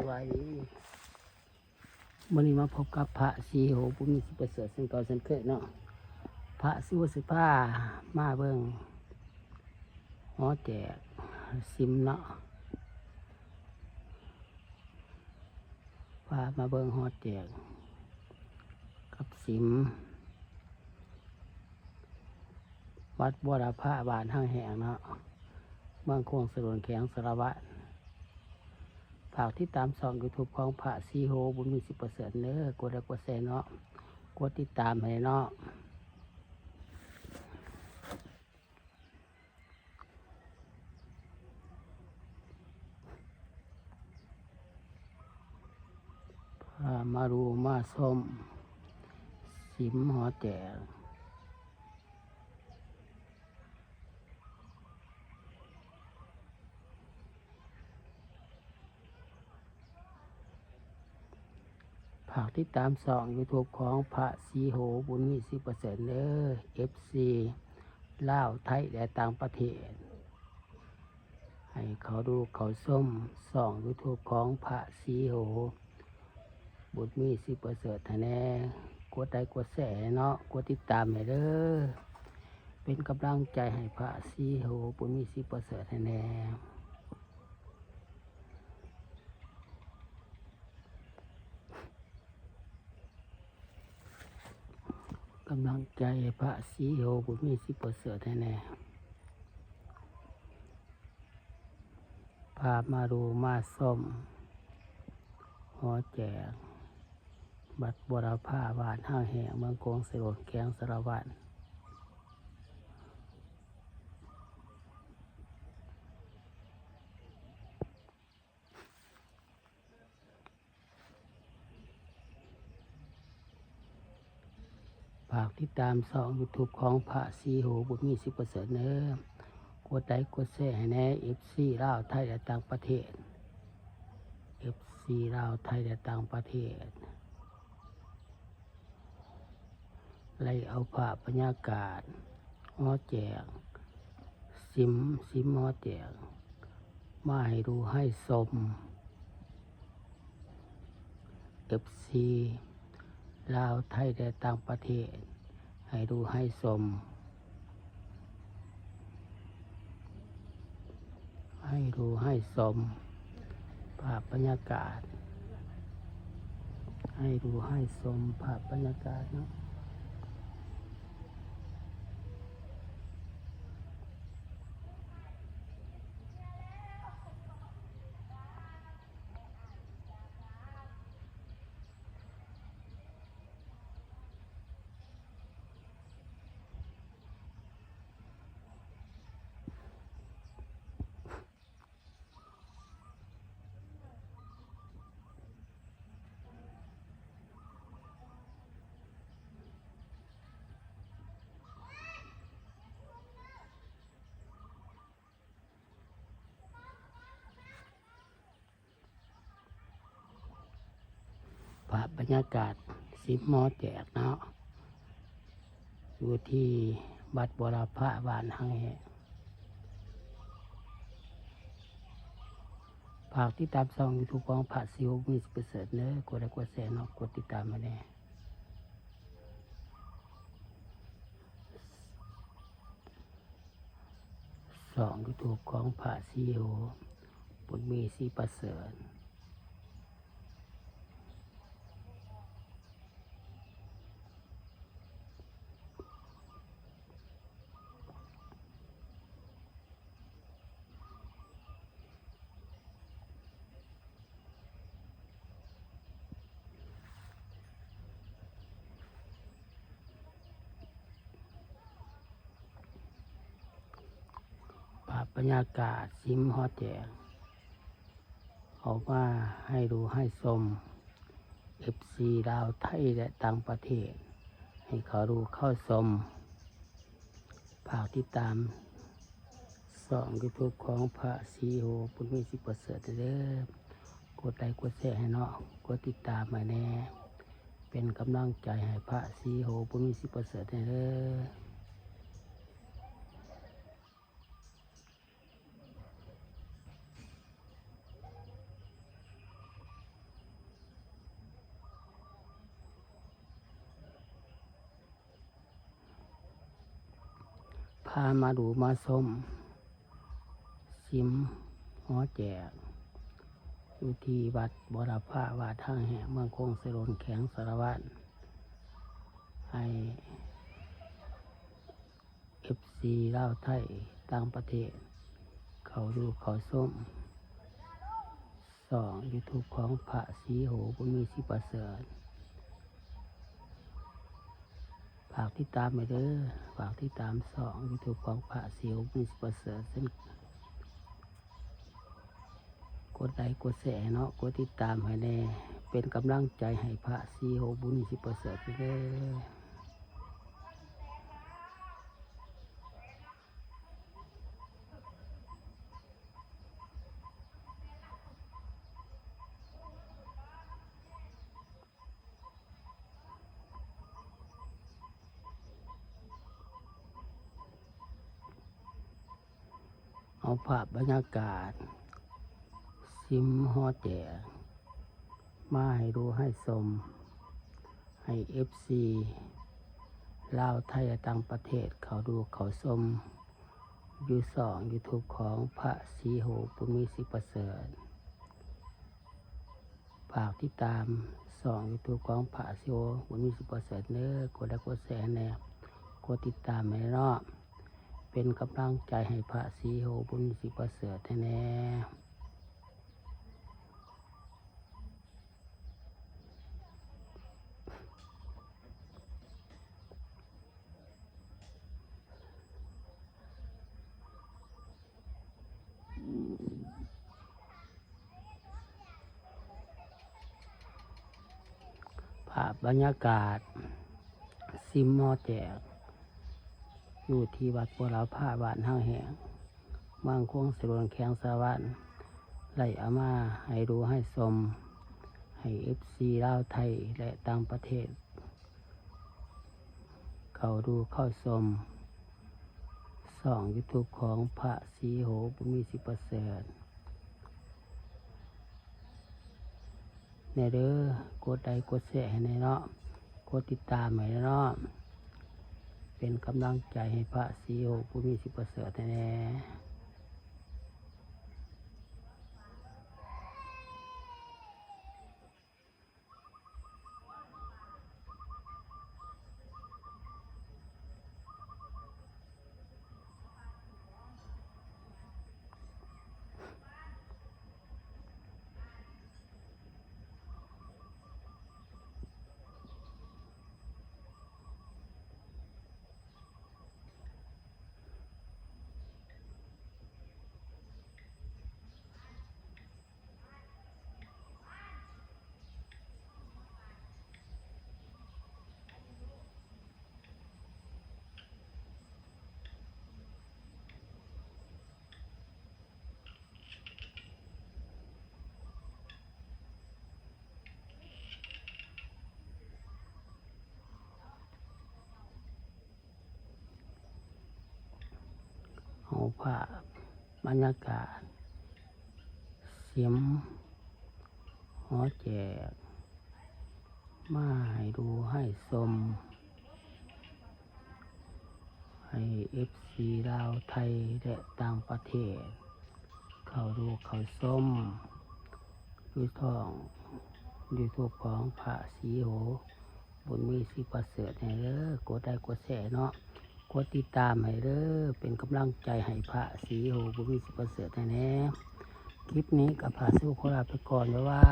ສະບາຍດີ ມື້ນີ້ມາພົບກັບພະສີໂຫ ບຸນມີ ສີປະເສີດ ເຊັ່ນເກົ່າເຊັ່ນເຄີຍເນາະ. ພະສີໂຫຊິພາມາເບິ່ງຫໍແຈກສິມເນາະ, ພາມາເບິ່ງຫໍແຈກກັບສິມ ວັດບົວລະພາ ບ້ານຮັງແຫ້ງເນາະ, ເມືອງໂຄງສະໂດນ ແຂວງສາລະວັນ. ຝາກຕິດຕາມຊ່ອງຢູທູບຂອງພະສີໂຫ ບຸນມີ ສີປະເສີດເດີ, ກົດໄລກົດແຊເນາະ, ກົດຕິດຕາມໃຫ້ເນາະ. ພາມາດູມາຊົມສິມຫໍແຈກ. ຝາກຕິດຕາມຊ່ອງຢູທູບຂອງພະສີໂຫ ບຸນມີ ສີປະເສີດເດີ ເອັຟຊີ ລາວ ໄທ ແລະ ຕ່າງປະເທດ. ໃຫ້ເຂົ້າດູເຂົ້າຊົມຊ່ອງຢູທູບຂອງພະສີໂຫ ບຸນມີ ສີປະເສີດໃຫ້ແດ່, ກົດໄລກົດແຊໃຫ້ເນາະ, ກົດຕິດຕາມໃຫ້ເດີ, ເປັນກຳລັງໃຈໃຫ້ພະສີໂຫ ບຸນມີ ສີປະເສີດໃຫ້ແດ່. ກຳລັງໃຈພະສີໂຫ ບຸນມີ ສີປະເສີດໃຫ້ແດ່. ພາມາດູມາຊົມຫໍແຈກ ວັດບົວລະພາ ບ້ານຮາວແຫ້ງ ເມືອງໂຄງສະໂດນ ແຂວງສາລະວັນ. ຝາກຕິດຕາມຊ່ອງຢູທູບຂອງພະສີໂຫ ບຸນມີ ສີປະເສີດເດີ, ກົດໄລກົດແຊໃຫ້ແດ່ ເອັຟຊີ ລາວ ໄທ ແລະ ຕ່າງປະເທດ, ເອັຟຊີ ລາວ ໄທ ແລະ ຕ່າງປະເທດ. ໄລ່ເອົາພາບບັນຍາກາດຫໍແຈກ ສິມ ສິມຫໍແຈກ ມາໃຫ້ດູໃຫ້ຊົມ ເອັຟຊີ ລາວ ໄທ ແລະ ຕ່າງປະເທດ ໃຫ້ດູໃຫ້ຊົມ. ໃຫ້ດູໃຫ້ຊົມພາບບັນຍາກາດ, ໃຫ້ດູໃຫ້ຊົມພາບບັນຍາກາດເນາະ. ພາບບັນຍາກາດສິມຫໍແຈກເນາະ ຢູ່ທີ່ວັດບົວລະພາ ບ້ານຮາວແຫ້ງ. ຝາກຕິດຕາມຊ່ອງຢູທູບຂອງພະສີໂຫ ບຸນມີ ສີປະເສີດເດີ, ກົດໄລກົດແຊເນາະ, ກົດຕິດຕາມໃຫ້ແດ່. ຊ່ອງຢູທູບຂອງພະສີໂຫ ບຸນມີ ສີປະເສີດ. ພາບບັນຍາກາດສິມຫໍແຈກ ເອົາມາໃຫ້ດູໃຫ້ຊົມ ເອັຟຊີ ລາວ ໄທ ແລະ ຕ່າງປະເທດ ໃຫ້ເຂົ້າດູເຂົ້າຊົມ. ຝາກຕິດຕາມຊ່ອງຢູທູບຂອງພະສີໂຫ ບຸນມີ ສີປະເສີດເດີ. ກົດໄລກົດແຊໃຫ້ເນາະ, ກົດຕິດຕາມໃຫ້ແດ່, ເປັນກຳລັງໃຈໃຫ້ພະສີໂຫ ບຸນມີ ສີປະເສີດແດ່ເດີ. າມາດູມາຊົມ ສິມຫໍແຈກ ຢູ່ທີ່ວັດບົວລະພາ ວາດທາງແຫ້ງ ເມືອງຄົງໄຊໂດນ ແຂວງສາລະວັນ ໃຫ້ ເອັຟຊີ ລາວໄທ ຕ່າງປະເທດ ເຂົ້າດູເຂົ້າຊົມ ຊ່ອງຢູທູບຂອງພະສີໂຫ ບຸນມີ ສີປະເສີດ. ຝາກຕິດຕາມໄວ້ເດີ ຝາກຕິດຕາມຊ່ອງຢູທູບຂອງພະສີໂຫ ບຸນມີ ສີປະເສີດ ເຊັ່ນ ກົດໄລກົດແຊໃຫ້ເນາະ ກົດຕິດຕາມໃຫ້ແດ່ ເປັນກຳລັງໃຈໃຫ້ພະສີໂຫ ບຸນມີ ສີປະເສີດ ເດີ. ເອົາພາບບັນຍາກາດ ສິມຫໍແຈກ ມາໃຫ້ດູໃຫ້ຊົມ ໃຫ້ເອັຟຊີ ລາວໄທ ແລະ ຕ່າງປະເທດ ເຂົ້າດູເຂົ້າຊົມ ຢູ່ຊ່ອງຢູທູບຂອງພະສີໂຫ ບຸນມີ ສີປະເສີດ. ຝາກຕິດຕາມຊ່ອງຢູທູບຂອງພະສີໂຫ ບຸນມີ ສີປະເສີດ ເດີ ກົດໄລກົດແຊໃຫ້ແດ່ ກົດຕິດຕາມໃຫ້ເນາະ ເປັນກຳລັງໃຈໃຫ້ພະສີໂຫ ບຸນມີ ສີປະເສີດ ໃຫ້ແດ່. ພາບບັນຍາກາດ ສິມຫໍແຈກ ຢູ່ທີ່ວັດບົວລະພາ ວາດທາງແຫ້ງ ເມືອງຄົງໄຊໂດນ ແຂວງສາລະວັນ ໄດ້ເອົາມາໃຫ້ດູໃຫ້ຊົມ ໃຫ້ເອັຟຊີ ລາວໄທ ແລະ ຕ່າງປະເທດ ເຂົ້າດູເຂົ້າຊົມ ຊ່ອງຢູທູບຂອງພະສີໂຫ ບຸນມີ ສີປະເສີດ ແດ່ເດີ ກົດໄລກົດແຊໃຫ້ແດ່ເນາະ ກົດຕິດຕາມໃຫ້ແດ່ເນາະ ເປັນກຳລັງໃຈໃຫ້ພະສີໂຫ ບຸນມີ ສີປະເສີດ ໃຫ້ແດ່. ເອົາພາບບັນຍາກາດ ສິມຫໍແຈກ ມາໃຫ້ດູໃຫ້ຊົມ ໃຫ້ເອັຟຊີ ລາວໄທ ແລະ ຕ່າງປະເທດ ເຂົ້າດູເຂົ້າຊົມ ຢູ່ຊ່ອງຢູທູບຂອງພະສີໂຫ ບຸນມີ ສີປະເສີດ ໃຫ້ເດີ ກົດໄລກົດແຊເນາະ ກົດຕິດຕາມໃຫ້ເດີ ເປັນກຳລັງໃຈໃຫ້ພະສີໂຫ ບຸນມີ ສີປະເສີດ ໃຫ້ແດ່. ຄລິບນີ້ກໍພະສີໂຫຂໍລາໄປກ່ອນ ບາຍບາຍ.